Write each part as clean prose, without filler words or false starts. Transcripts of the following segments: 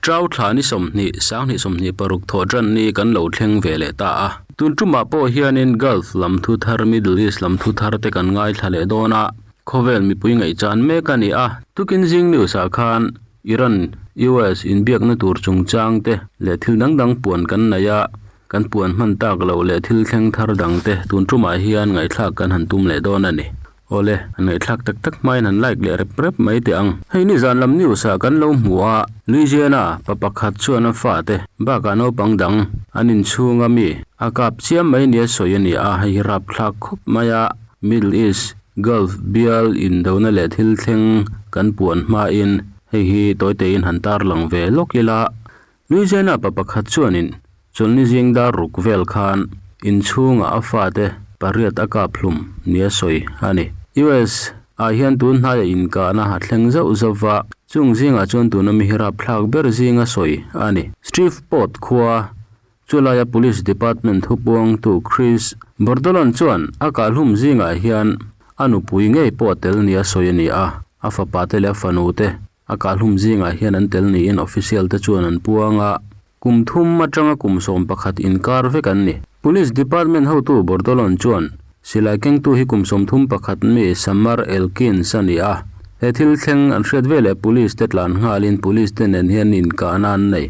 Ṭau thla ni 20, 2026 thawh ṭan ni kan lo thleng ve leh ta a. Tun ṭumah pawh hianin Gulf lam thu thar, Middle East lam thu thar te kan ngaithla leh dawn a, khawvel mipui ngaihchan mek a ni a. Tukin zing news ah khan Iran, US inbiakna tur chungchang te leh thil dang dang puan kan nei a, kan puan hman tak loh leh thil thleng thar dang te tun ṭumah hian ngaihthlak kan han tum leh dawn a ni. Awle, an ngaihthlak tak tak hmain han like leh rep rep mai teh ang. Hei nizan lam news ah kan lo hmu a, Louisiana pa pakhat chuan a fate bakah naupang dang an inchhunga mi a kap chiam mai nia sawi a ni a, hei hi rapthlak khawp mai a, Middle East, Gulf bial indona leh thil thleng kan puan hmain hei hi tawitein han tarlang ve lawk ila, Louisiana pa pakhat chuanin chawlhni zing dar ruk vel khan inchhungah a fate pariat a kap hlum nia sawi a ni. US ah hian tun hnaia inkahna a thleng zauh zauh va, chung zingah chuan tuna mi hi rapthlak ber zinga sawi a ni. Shreveport khua chulaia Police Department thupuangtu Chris Bordolon chuan a kahhlum zingah hian a nupui ngei pawh a tel nia sawi a ni a, a fapate leh a fanute A kahhlum zingah hian an tel niin official te chuan an puang a, kum thum atanga kum 11 inkar vek an ni. Police department hotu Bordolon chuan silai kengtu hi kum 31 mi Samar Elkins a ni a, he thil thleng an hriat veleh police te tlan nghalin police te nen hian inkahna an nei.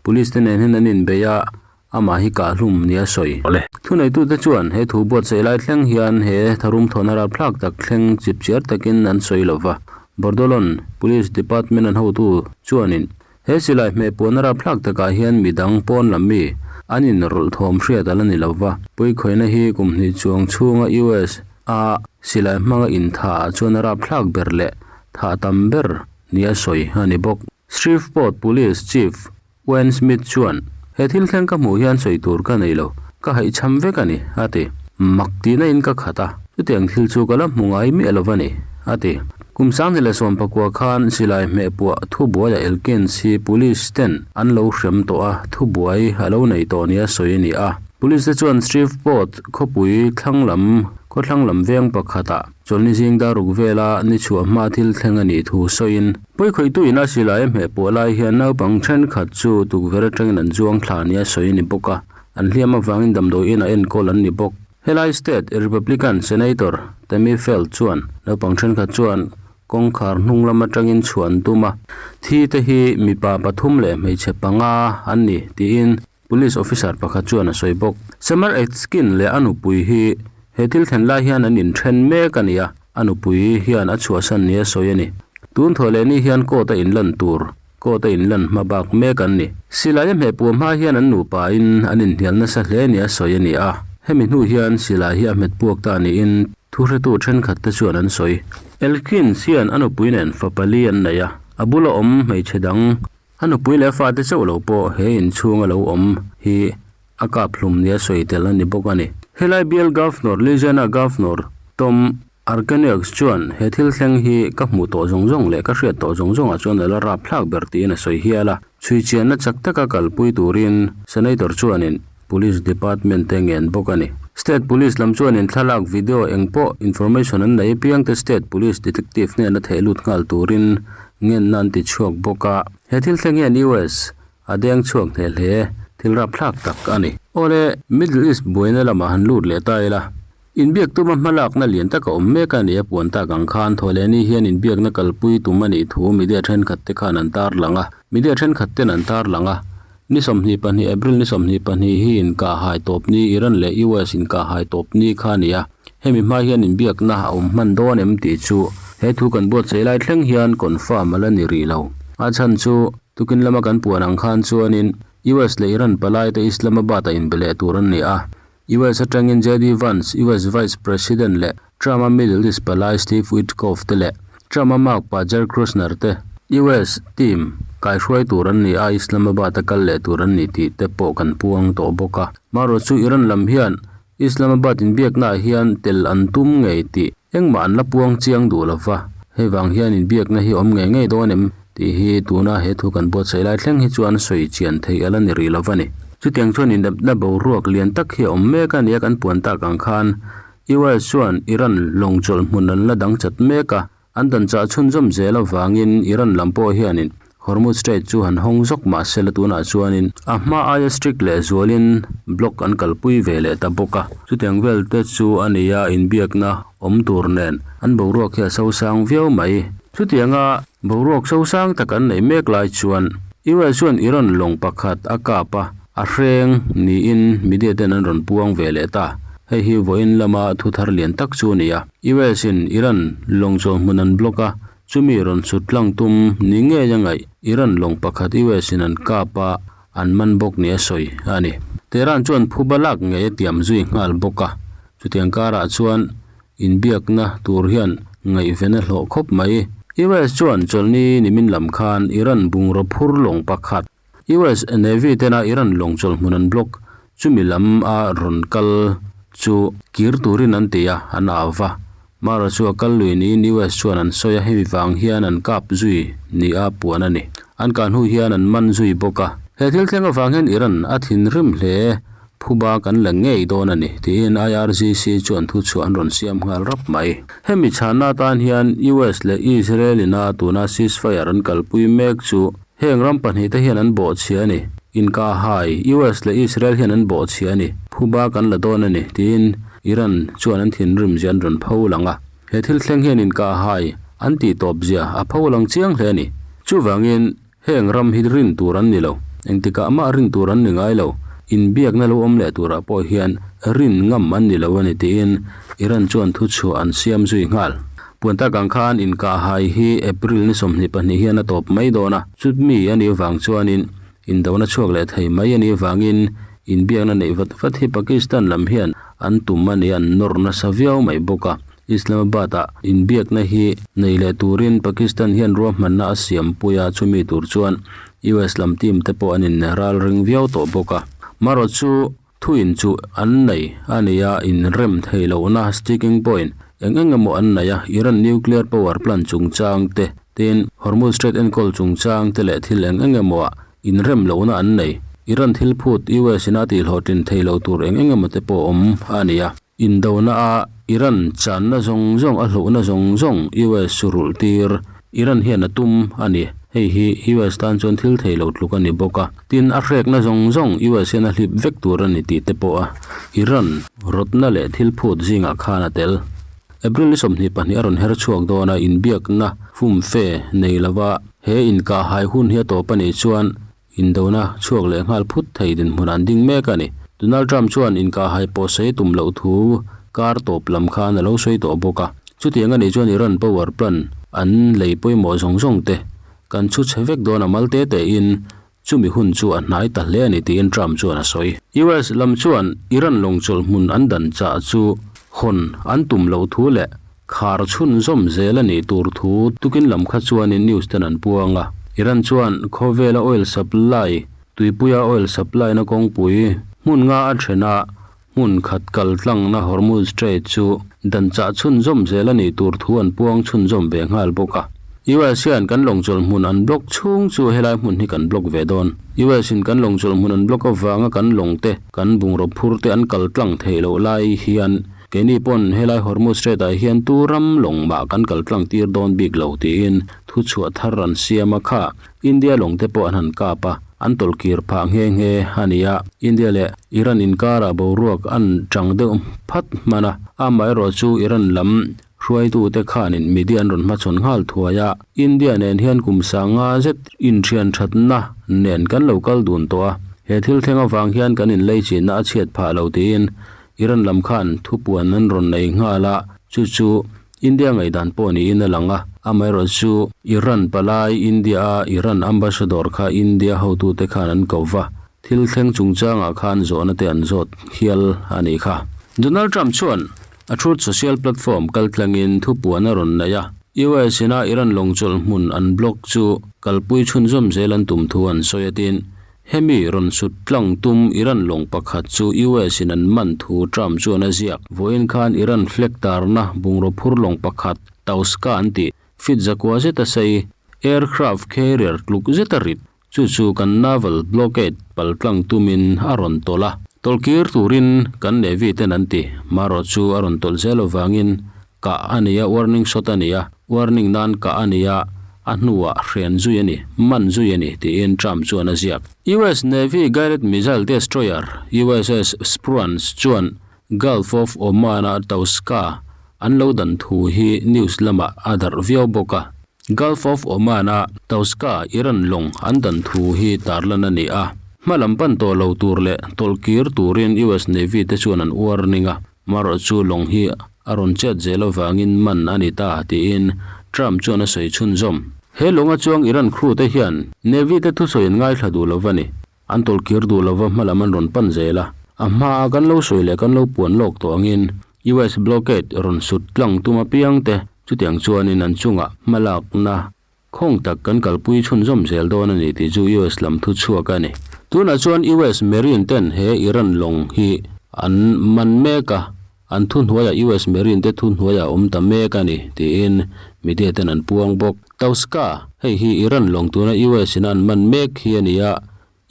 Police te nen hian an inbei a, amah hi kahhlum nia sawi. Thuneitute chuan he thu buatsaih lai thleng hian he tharum thawhna rapthlak tak thleng chipchiar takin an sawi lo va. Bordolon Police Department an hotu chuanin he silai hmehpuahna rapthlak takah hian midang pawn lam mi an inrawlh thawm hriat a la ni lo va. Puikhawihna hi kum hnih chuang chhunga US a silai hmanga inthaah chuan a rapthlak ber leh thah tam ber nia sawi a ni bawk. Shreveport Police Chief Wayne Smith chuan, He thil thleng ka hmuh hian sawi tur ka nei lo, ka haihchham vek a ni, a ti. Mak tihna in ka khat a, chutiang thil chu ka la hmu ngai miah lo va ni, a ti. Kum 2019 khan silai hmehpuah thubuaia Elkins hi police ten an lo hrem tawh a, thubuai a lo nei tawh nia sawi a ni a. Police te chuan Shreveport khawpui thlang lam khawthlang lam veng pakhatah Chawlhni zing dar ruk vela ni chhuah hma thil thleng a nih thu sawiin, Pawikhawihtu ina silai a hmeh pawh lai hian naupang thenkhat chu tukverh atangin an zuang thla nia sawi a ni bawk a, an hliam avangin damdawi inah enkawl an ni bawk. Helai state Republican Senator Tammy Feld chuan naupang thenkhat chuan kawngkhar hnung lam atangin chhuah an tum a, thi te hi mipa pathum leh hmeichhe panga an ni tiin Police officer pakhat chuan a sawi bawk. Samar Aitken leh a nupui hi he thil thlen lai hian an inthen mek a ni a, a nupui hian a chhuahsan nia sawi a ni. Tun thaw leh ni hian court a inlan tur, court a inlan hma bak mek an ni. Silai a hmehpuah hma hian an nupa in an inhnial nasa hle nia sawi a ni a, hemi hnu hian silai hi a hmet puak ta niin thuhretu thenkhat te chuan an sawi. Elkins hian a nupui nen fa pali an nei a, a bula awm hmeichhe dang A nupui leh a fate chauh lo pawh he inchhung a lo awm hi a kap hlum nia sawi tel a ni bawk a ni. Helai bial Governor Louisiana Governor Tom Arkenuex chuan he thil thleng hi ka hmuh tawh zawng zawng leh ka hriat tawh zawng zawngah chuan a la rap thlak ber tiin a sawi hial a. Chhui chianna chak taka kalpui turin Senator chuanin Police Department te ngen bawk a ni. State Police lam chuanin thlalak video eng pawh information an nei apiangte State Police Detective hnena theh lut nghal turin Ngenna an ti chhuak bawk a, he thil thleng hian US a deng chhuak hneh hle, thil rapthlak tak a ni. Awle, Middle East buaina lamah han lut leh ta ila, inbiak tuma hmalakna lian tak a awm mek a ni a puan tak ang khan Thawhlehni hian inbiakna kalpui tum a nih thu media thenkhat te khan an tarlang a, media thenkhat ten an tarlang a, ni 22 April ni 22 hi inkahhai tawp ni Iran leh US inkahhai tawp ni kha a ni a. Hemi hma hian inbiakna a awm hman dawn em tih chu he thu kan buatsaih lai thleng hian confirm a la ni rih lo. A chhan chu tukin lama kan puan ang khan chuanin US leh Iran palai te Islamabad-ah inbe leh tur an ni a. US atangin JD Vance, US Vice President leh Trump-a Middle East palai Steve Witkoff te leh Trump-a makpa Jared Kushner te US team kaihruai tur an ni a, Islamabad-a kal leh tur an ni tih te pawh kan puang tawh bawk a. Marawh chu Iran lam hian Islamabad inbiaknaah hian tel an tum ngei tih engmah an la puang chiang duh lo va, hei vang hian inbiakna hi awm ngei ngei dawn em tih hi tuna he thu kan buatsaih lai thleng hi chuan sawi chian theih a la ni rih lo va ni. Chutiang chuan indapna boruak lian tak hi a awm mek a nia kan puan tak ang khan US chuan Iran lawng chawlh hmun an la dang chat mek a, an dan chah chhunzawm zel avangin Iran lam pawh hianin. Hormuz Strait chu han hawng zawk mah sela tunah chuanin a hma aia strict leh zualin block an kalpui ve leh ta bawk a. Chutiang vel te chu a ni a, inbiakna awm tur nen an boruak hi a sosang viau mai. Chutianga boruak sosang tak an neih mek lai chuan US chuan Iran lawng pakhat a kap a, a hreng niin media ten an rawn puang ve leh ta. Hei hi vawiin lama thu thar lian tak chu a ni a. US in Iran lawng chawlhmun an block a, Chumi rawn chhut tlang tum ni ngei a ngaih Iran lawng pakhat US in an kap a, an man bawk ni a sawi a ni. Tehran chuan phuba lak ngei a tiam zui nghal bawk a, chutiang karah chuan inbiakna tur hian ngaihven a hlawh khawp mai. US chuan chawlhni nimin lam khan Iran bungraw phur lawng pakhat US Navy tena Iran lawng chawlhmun an block chumi lam a rawn kal chu kir turin an ti a, an au va. Mara chu a kal lui niin US chuan an sawi a, hemi vang hian an kap zui ni a puan a ni. An kah hnu hian an man zui bawk a. He thil thleng avang hian Iran a thinrim hle. Phuba kan la ngei dawn a ni, tiin IRGC chuan thuchhuah an rawn siam nghal rap mai. Hemi chhanna atan hian US leh Israel ina tuna ceasefire an kalpui mek chu heng ram pahnihte hian an bawhchhia a ni. Inkahhai, US leh Israel hian an bawhchhia a ni. Phuba kan la dawn a ni, tiin Iran chuan an thinrim zia an rawn pho lang a. He thil thleng hian inkahhai an tihtawp zia a pho lang chiang hle a ni. Chuvangin Heng ram hi rin tur an ni lo. Engtikah mah rin tur an ni ngai lo. Inbiakna lo awm leh turah pawh hian rin ngam an ni lo a ni tiin Iran chuan thuchhuah an siam zui nghal. Puan tak ang khan inkahhai hi April ni 22 hian a tawp mai dawn a, chutmi a nih vang chuanin indona chhuak leh thei mai a nih vangin inbiakna neih vat vat hi Pakistan lam hian an tum a ni an nawr nasa viau mai bawk a. Islamabad-ah inbiakna hi nei leh turin Pakistan hian ruahmanna a siampui a, chumi tur chuan US lam team te pawh an in ral ring viau tawh bawk a. Marawh chu thuin chu an nei a ni a, inrem thei lohna sticking point eng eng emaw an nei a, Iran nuclear power plant chungchang te, tin Hormuz Strait enkawl chungchang te leh thil eng eng emaw ah inrem lohna an nei. Iran thil phut US in a tihhlawhtlin thei lo tur eng eng emaw te pawh awm a ni a. Indona a Iran channa zawng zawng a hlohna zawng zawng US chu rulh tir Iran hian a tum a ni. Hei hi US tan chuan thil thei lo tluk a ni bawk a. Tin, a hrekna zawng zawng US hian a hlip vek tur a ni tih te pawh a Iran rawtna leh thil phut zingah khan a tel. April ni 22 a rawn her chhuak dawn a, inbiakna fumfe nei lova he inkahhai hun hi a tawp a nih chuan Indona chhuak leh nghal phut thei dinhmun an ding mek a ni. Donald Trump chuan inkahhai pawh sawi tum loh thu kar tawp lam khan a lo sawi tawh bawk a. Chutiang a nih chuan Iran power plant an lei pawimawh zawng zawng te kan chhu chhe vek dawn a mal te tein chumi hun chu a hnai ta hle a ni tiin Trump chuan a sawi. US lam chuan Iran lawng chawlh hmun an dan chah chu hawn an tum loh thu leh Khar chhunzawm zel a nih tur thu tukin lam kha chuanin news ten an puang a. Iran chuan khawvela oil supply, tuipuia oil supply na kawngpui hmun nga a then a, hmun khat kal tlangna Hormuz Strait chu dan chah chhunzawm zel a nih tur thu an puang chhunzawm ve nghal bawk a. US hian kan lawngchawlh hmun an block chhung chu helai hmun hi kan block ve dawn. US in kan lawngchawlh hmun an block avanga kan lawng te, kan bungraw phur te an kal tlang theih loh lai hian Keini pawn helai Hormuz Strait ah hian tu ram lawng mah kan kal tlang tir dawn bik lo tiin thuchhuah thar an siam a kha. India lawng te pawh an han kap a, an tawlh kir phah nghe nghe a ni a. India leh Iran inkarah boruak an chang deuh phat hman a, amaherawh chu Iran lam hruaitute khanin media an rawn hmachhawn nghal thuai a. India nen hian kum sanga zet inthian thatna nen kan lo kal dun tawh a, he thil thleng avang hian kan inleichinna a chhiat phah lo tiin Iran lam khan thupuan an rawn nei nghal a, chu chu India ngaihdan pawh niin a lang a. Amaherawh chu Iran palai India a Iran ambassador kha India hotute khan an ko va, thil thleng chungchangah khan zawhna te an zawt hial a nih kha. Donald Trump chuan a Truth Social platform kaltlangin thupuan a rawn nei a, US ina Iran lawngchawlh hmun an block chu kalpui chhunzawm zel an tum thu an sawi a tin, Hemi rawn sut tlang tum Iran lawng pakhat chu US in an man thu Trump chuan a ziak. Vawiin khan Iran flag tarna bungraw phur lawng pakhat Touska an tih feet zakua zeta sei aircraft carrier tluk zeta rit chu chu kan naval blockade pal tlang tumin a rawn tawlh a. Tawlh kir turin kan Navy ten an ti. Marawh chu a rawn tawlh zel avangin kah a ni a, warning shot a ni a, warning nan kah a ni a. A hnuah hren zui a ni, man zui a ni, tiin Trump chuan a ziak. US Navy guided missile destroyer USS Spruance chuan Gulf of Oman-a Touska an lo dan thu hi news lamah a darh viau bawk a. Gulf of Oman-a Touska Iran lawng an dan thu hi tarlan a ni a. Hma lam pan tawh lo tur leh tawlhkir turin US Navy te chuan an warning a. Marawh chu lawng hi a rawn chet zel avangin man a ni ta, tiin Trump chuan a sawi chhunzawm. He lawnga chuang Iran crew te hian Navy te thusawi an ngaithla duh lo va ni. An tawlhkir duh lova hmalam an rawn pan zel a. A hmaa kan lo sawi leh kan lo puan lawk tawh angin US blockade rawn sut tlang tum apiang te chutiang chuanin an chungah hmalakna Khawng tak kan kalpui chhunzawm zel dawn a ni tih chu US lam thu chhuak a ni. Tunah chuan US Marine ten he Iran lawng hi an man mek a, an thuhnuaiah US Marine te thuhnuaiah a awm ta mek a ni tiin media ten an puang bawk. Tauska, hei hi Iran lawng tuna US in a an man mek hi a ni a,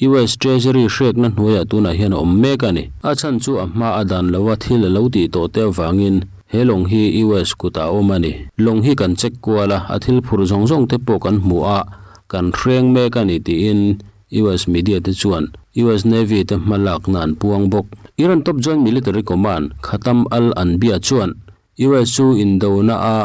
US Treasury hrekna hnuaiah tunah hian a awm mek a ni. A chhan chu a hma a dan lova thil a lo tih tawh te avangin he lawng hi US kutah a awm a ni. Lawng hi kan check kual a, a thil phur zawng zawng te pawh kan hmu a, kan hreng mek a ni tiin US media te chuan US Navy te hma lakna an puang bawk. Iran top joint military command Khatam al-Anbiya chuan US chu indona a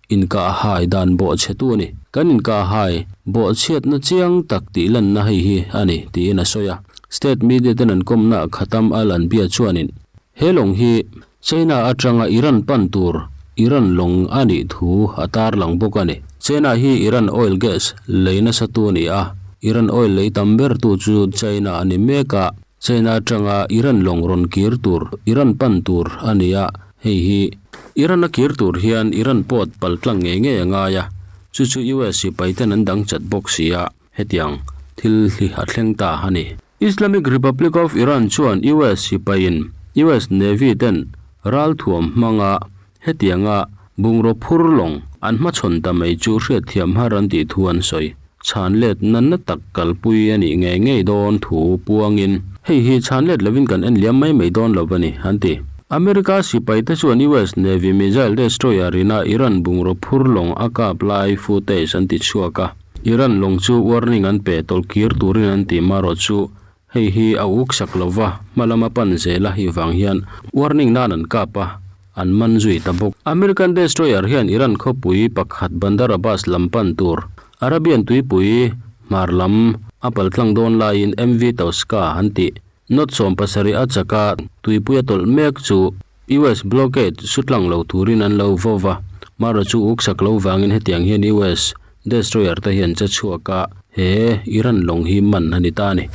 inkahhai dan bawhchhetu a ni. Kan inkahhai bawhchhiatna chiang tak tih lanna hei hi a ni, tiin a sawi a. State media ten an kawmna Khatam al-Anbiya chuanin he lawng hi China atanga Iran pan tur Iran lawng a nih thu a tarlang bawk a ni. China hi Iran oil gas lei nasa tu a ni a, Iran oil lei tam bertu chu China a ni mek a. China atanga Iran lawng rawn kir tur, Iran pan tur a ni a, hei hi Iran a kir tur hian Iran pawt pal tlang ngei ngei a ngai a, chu chu US sipai ten an dang chat bawk si a, hetiang thil hi a thleng ta a ni. Islamic Republic of Iran chuan US sipaiin US Navy ten ralthuam hmanga Hetianga bungraw phur lawng an hmachhawn ta mai chu hriatthiam har an tih thu an sawi. Chhan let nanna tak kalpui a nih ngei ngei dawn thu puangin hei hi chhan let lovin kan en liam mai mai dawn lo a ni, an ti. America sipaite chuan US Navy missile destroyer ina Iran bungraw phur lawng a kap lai footage an ti chhuak a. Iran lawng chu warning an pe tawlhkir turin an ti marawh chu Hei hi a uk sak lo va, hma lama pan zel a hi vang hian warning nan an kap a, an man zui ta bawk. American destroyer hian Iran khawpui pakhat Bandar Abbas lam pan tur Arabian tuipui hmar lam a paltlang dawn laiin MV Touska an tih knot 70 a chaka tuipui a tawlh mek chu US blockade sutlang lo turin an lo vo va, Mara chu uk sak lo vangin hetiang hian US Destroyer te hian che chhuak a, he Iran lawng hi man a ni ta a ni.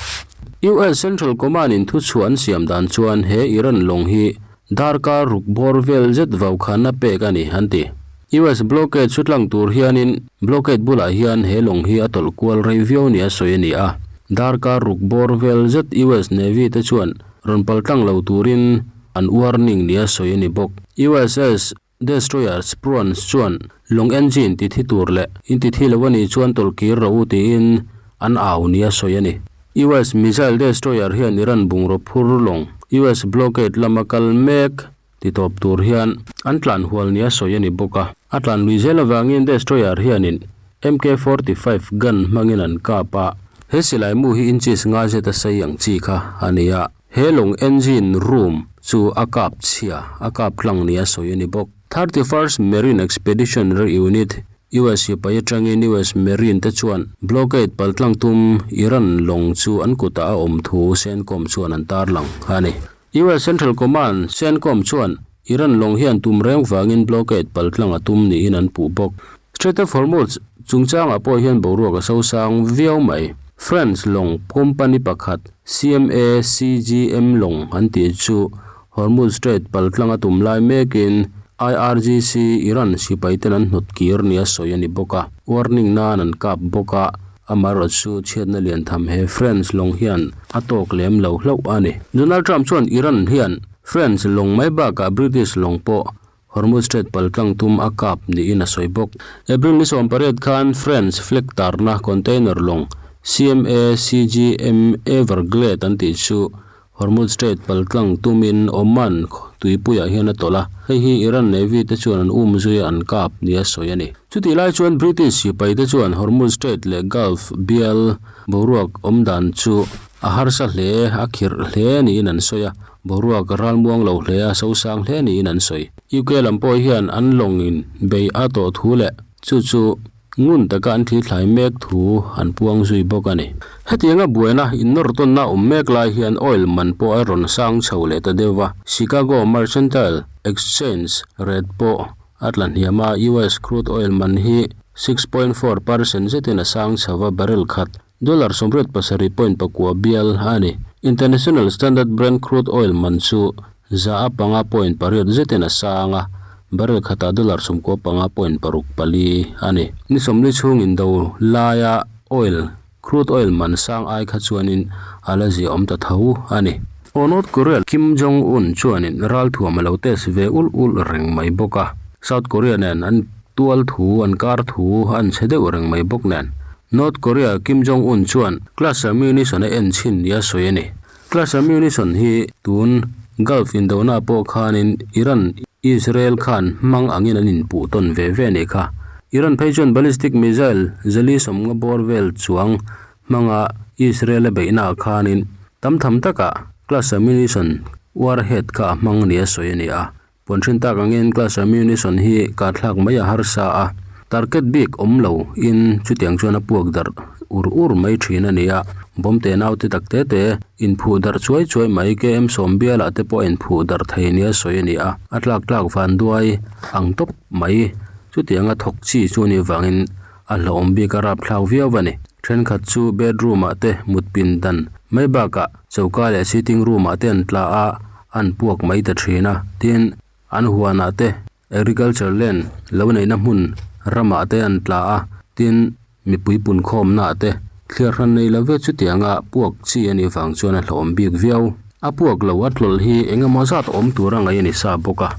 US Central Command in thuchhuah an siam dan chuan he Iran lawng hi darkar ruk bawr vel zet vaukhana pek a ni, an ti. US blockade sutlang tur hianin blockade bulah hian he lawng hi a tawlh kual rei viau nia sawi a ni a. Darkar ruk bawr vel zet US Navy te chuan rawn paltlang lo turin an warning nia sawi a ni bawk. USS Destroyer Spruance chuan lawng engine ti thi tur leh in ti thi lo a nih chuan tawlhkir rawh u tiin an au nia sawi a ni. US missile destroyer hian Iran bungraw phur lawng US blockade lama kal mek ti tawp tur hian an tlan hual nia sawi a ni bawk a. A tlan lui zel avangin destroyer hianin MK 45 gun hmangin an kap a. He silai mu hi inches nga zet a sei ang chi kha a ni a. He lawng engine room chu a kap chhia, a kap tlang nia sawi a ni bawk. 31st Marine Expeditionary Unit, US sipai atangin US Marine te chuan blockade paltlang tum Iran lawng chu an kutah a awm thu CENTCOM chuan an tarlang a ni. US Central Command, CENTCOM, chuan Iran lawng hian tum reng vangin blockade paltlang a tum niin an puh bawk. Strait of Hormuz chungchangah pawh hian boruak a sosang viau mai. France lawng company pakhat CMA CGM lawng an tih chu Hormuz Strait paltlang a tum lai mekin IRGC Iran sipaiten an hnawt kir nia sawi a ni bawk a. Warning nan an kap bawk a, amaherawh chu chhiatna lian tham he France lawng hian a tawk lem lo hlauh a ni. Donald Trump chuan Iran hian France lawng mai bakah British lawng pawh Hormuz Strait paltlang tum a kap niin a sawi bawk. April ni 18 khan France flag tarna container lawng CMA CGM Everglade an tih chu Hormuz Strait paltlang tumin Oman tuipuiah hian a tawlh a, hei hi Iran Navy te chuan an um zui a an kap nia sawi a ni. Chutih lai chuan British sipai te chuan Hormuz Strait leh Gulf bial boruak awm dan chu a harsa hle, a khirh hle niin an sawi a, boruak ralmuang lo hle a sosang hle niin an sawi. UK lam pawh hian an lawngin bei a tawh thu leh chu chu Ngun taka an thlithlai mek thu an puang zui bawk a ni. Hetianga buaina innawr tawnna awm mek lai hian oil man pawh a rawn sang chho leh ta deuh va, Chicago Mercantile Exchange rate pawh a tla hniam a, US crude oil man hi 6.4 percent zetin a sang chho va, barrel khat dollar 87.9 bial a ni. International Standard Brent crude oil man chu 5.8 zetin a sang a, barrel khatah dollar 95.64 a ni. Ni 40 chhung indo laia oil, crude oil man sang ai kha chuanin a la ziaawm ta tho a ni. Aw North Korea Kim Jong Un chuanin ralthuam a lo test ve ulh ulh reng mai bawk a, South Korea nen an tual thu, an kar thu an chhe deuh reng mai bawk nen. North Korea Kim Jong Un chuan cluster munition a en chhin nia sawi a ni. Cluster munition hi tun Gulf indona pawh khanin Iran, Israel khan hmang angin an inpuh tawn ve ve a nih kha. Iran phei chuan ballistic missile zali sawmnga bawr vel chuang hmanga Israel a beihnaah khanin tam tham takah cluster munition warhead kha a hmang nia sawi a ni a. Puan hrin tak angin cluster munition hi kahthlak mai a harsa a, target bik awm lo in chutiang chuan a puak darh ur ur mai thin a ni a, bomb te nau te tak te te inphuh darh chuai chuai mai KM sawm bialah te pawh a inphuh darh thei nia sawi a ni a, a tlak tlak van duai ang tawp mai chutianga thawk chi chu a nih vangin a hlauhawm bik a rapthlak viau a ni. Thenkhat chu bedroom ah te mut pin dan mai bakah choka leh sitting room ah te an tla a, an puak mai ta thin a, tin an huanah te agriculture land lo neihna hmun ramah te an tla a, tin mipui punkhawmna ah te thliar hran nei lo ve chutianga puak chi a nih vang chuan a hlauhawm bik viau. A puak lo a tlawlh hi eng emaw zat awm tur a ngaih a ni sa bawk a,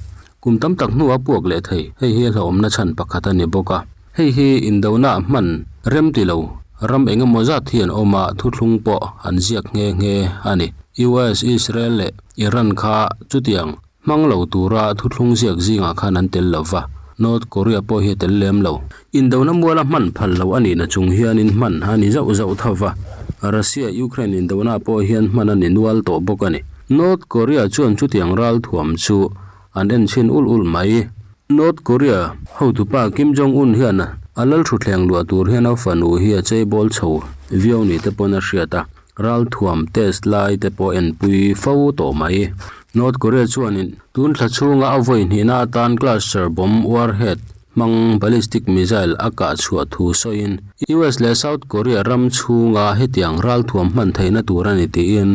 kum tam tak hnuah a puak leh thei, hei hi a hlauhawmna chhan pakhat a ni bawk a. Hei hi indona hman rem ti lo ram eng emaw zat hi an awm a, thuthlung pawh an ziak nghe nghe a ni. US, Israel leh Iran kha chutiang hmang lo tura thuthlung ziak zingah khan an tel lo va, North Korea pawh hi a tel lem lo. Indona muala hman phal lo a nihna chung hianin hman a ni zauh zauh tho va, Russia, Ukraine indona pawh hian hman a ni nual tawh bawk a ni. North Korea chuan chutiang ralthuam chu an en chhin ulh ulh mai. North Korea hotupa Kim Jong Un hian a lal thutthleng luah tur hian a fanu hi a cheibawl chho viau ni te pawn a hriat a, ralthuam test lai te pawh enpui fo tawh mai. North Korea chuanin tun thla chhunga a vawi hnihna atan cluster bomb warhead hmang ballistic missile a kah chhuah thu sawiin US leh South Korea ram chhunga hetiang ralthuam hman theihna tur a ni tiin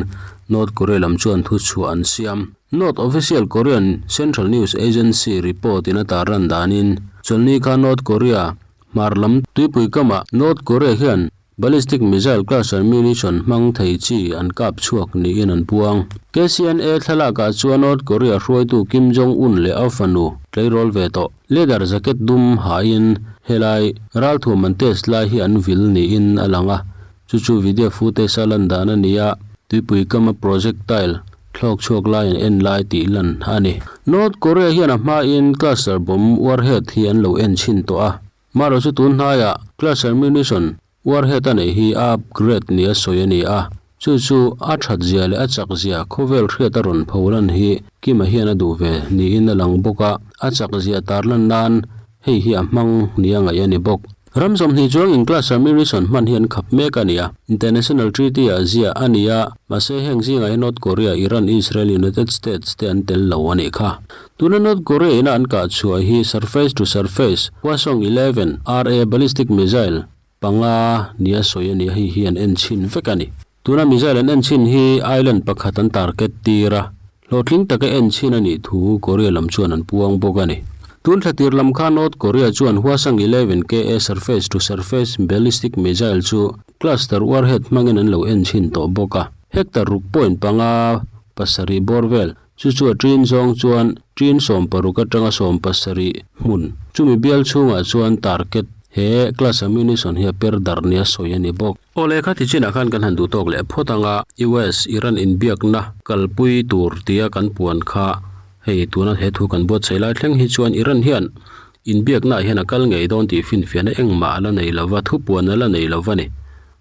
North Korea lam chuan thuchhuah an siam. North Official Korean Central News Agency report in a tarlan danin, chawlhni kha North Korea hmar lam tuipui kamah North Korea hian ballistic missile cluster munition hmang thei chi an kap chhuak niin an puang. KCNA thlalakah chuan North Korea hruaitu Kim Jong Un leh a fanu tleirawl ve tawh leather jacket dum hain helai ralthuam an test lai hi an vil niin a lang a, Chu chu video footage a lan dan a ni a, tuipui kama projectile thlawk chhuak lai an en lai tih lan a ni. North Korea hian a hmain cluster bomb warhead hi an lo en chhin tawh a, marawh chu tun hnaiah cluster munition warhead a neih hi a upgrade nia sawi a ni a, chu chu a that zia leh a chak zia khawvel hriat a rawn pho lan hi Kima hian a duh ve niin a lang bawk a, a chak zia tarlan nan Hei hi a hmang nia ngaih a ni bawk. Ram 20 chuang in cluster munition hman hi an khap mek a ni a. International treaty ah ziah a ni a, mahse heng zingah hi North Korea, Iran, Israel, United States te an tel lo a nih kha. Tuna North Korea ina an kah chhuah hi surface to surface Hwasong 11 RA ballistic missile panga nia sawi a ni a, hei hi an en chhin vek a ni. Tuna missile an en chhin hi island pakhat an target tir a, hlawhtling taka en chhin a nih thu Korea lam chuan an puang bawk a ni. Tun thla tir lam kha North Korea chuan Hwasong 11 KA surface to surface ballistic missile chu cluster warhead hmangin an lo en chhin tawh bawk a, hectare ruk point panga pasarih bawr vel chu chu a ṭin zawng chuan ṭin 16 atanga 17 hmun chumi bial chhungah chuan target. He cluster munition hi a per darh nia sawi a ni bawk. Aw le, khati chinah khan kan han duh tawk leh phawt ang a, US, Iran inbiakna kalpui tur tia kan puan kha hei tuna he thu kan buatsaih lai thleng hi chuan Iran hian inbiaknaah hian a kal ngei dawn tih finfiahna engmah a la nei lova, thupuan a la nei lova ni.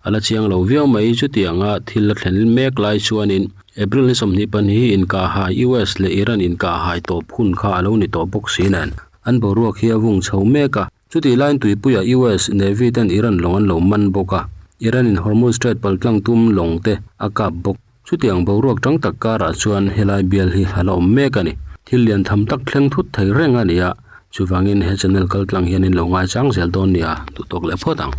A la chiang lo viau mai, chutianga thil a thlen mek lai chuanin April ni 22 hi inkahhai US leh Iran inkahhai tawp hun kha a lo ni tawh bawk si nen an boruak hi a vung chho mek a. Chutih laiin tuipuiah US Navy ten Iran lawng an lo man bawk a, Iran in Hormuz Strait paltlang tum lawng te a kap bawk. Chutiang boruak tang tak karah chuan helai bial hi a la awm mek a ni. Thil lian tham tak thleng thut thei reng a ni a, chuvangin he channel kaltlang hian in lo ngaichang zel dawn nia, duhtawk leh phawt ang.